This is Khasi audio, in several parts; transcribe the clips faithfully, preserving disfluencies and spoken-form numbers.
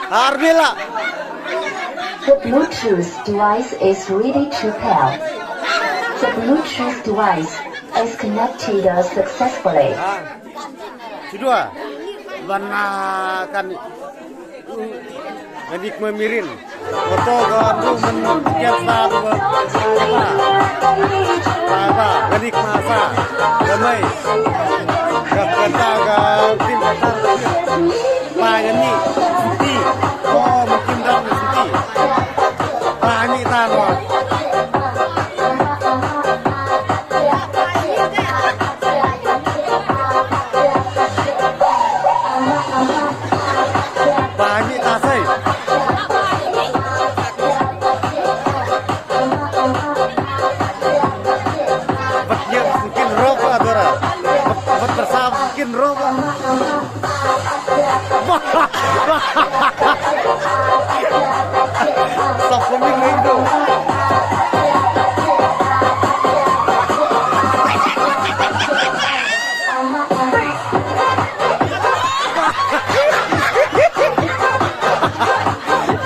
Armila. The Bluetooth device is ready to pair. The Bluetooth device is connected successfully. Sudua. Bana kan. Ngan dik ma mirin. Oto ga andu man kian sa tu ba. Ba ba ngan dik ma sa. Ga mai. Ga kata ga tim kata. Ba ngan ni. Suti. Oh mungkin dah suti. Ba ni ta no. Ba ni ta sai. Bat yem mungkin roba dora. Bat bersam mungkin roba. Stop coming rindu.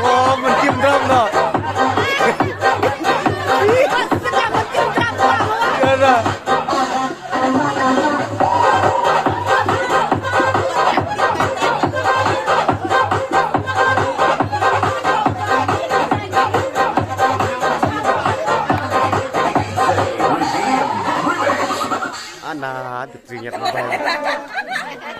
Oh, mungkin drum dah. Ya dah. Ana, the thing at the